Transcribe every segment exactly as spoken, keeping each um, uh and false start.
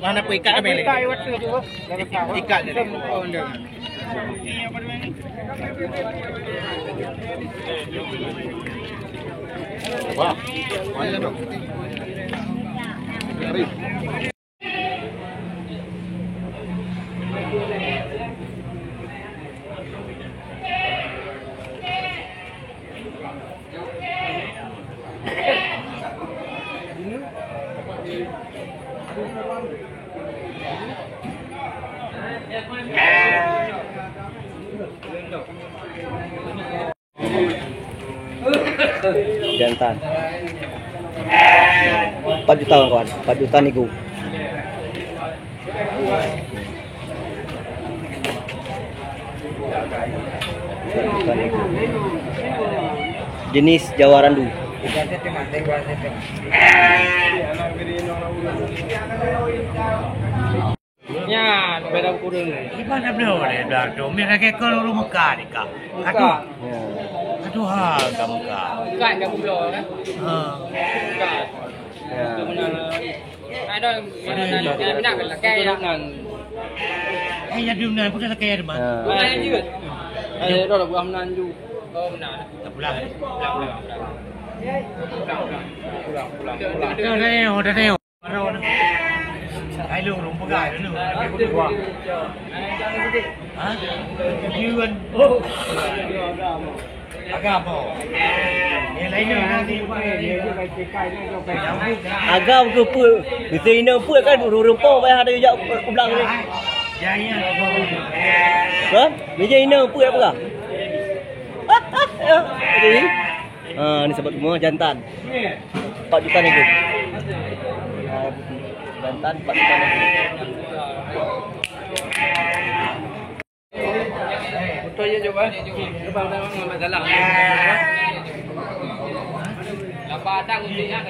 Mana pun ikat kami ni. Ikat jadi. Oh, ndak. Wah, mana tu? Mari. Jantan. Empat juta, kawan-kawan. Empat juta nego. Jenis Jawa Randu. Nyan, beda kurung. Iban dah belum ada dah tu. Mira ke kalau rumah kah ni kah? Aduh. Ya. Aduh, ha, kamu kah? Bukan kamu belum kan? Ha. Bukan. Ya. Itu benar. Ada yang nak, nak, nak, nak. Eh, ya, dia nak, bukan nak kaya depan. Ya. Bukan yang juga. Eh, dah lah, bukan menanju. Oh, benar. Tak pulang. Pulang, pulang, pulang. Pulang, pulang, pulang. Dah, dah, dah, dah. Baru dah. Hai, lu, lu pegang dulu. Ha? Tujuan. Agam apa? Yang lain tu nanti. Agam ke apa? Mesti ina apa kan? Ureueng-ureueng po payah ada jak kublang ni. Ya, ya. Ha? Meja ina apa ya, apa? Ya. Jadi, ha, ni sahabat semua, jantan. Empat juta nego. Ha, jantan empat juta nego. Betul je, jawab. Sebab dah lama tak jalan. Lapar datang untuk nak.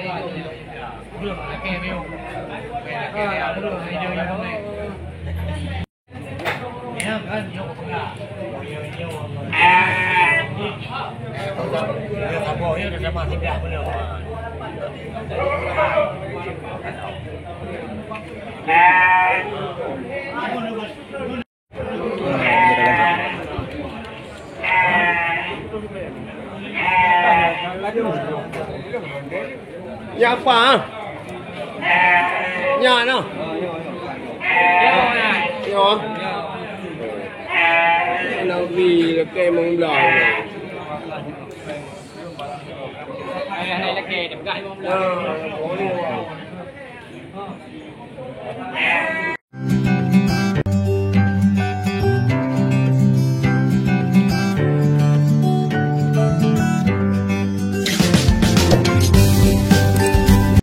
Ya apa? Ya noh. Ya. Nabi lekai mengbelah. Ayah naik lekai dia pegang. Ya.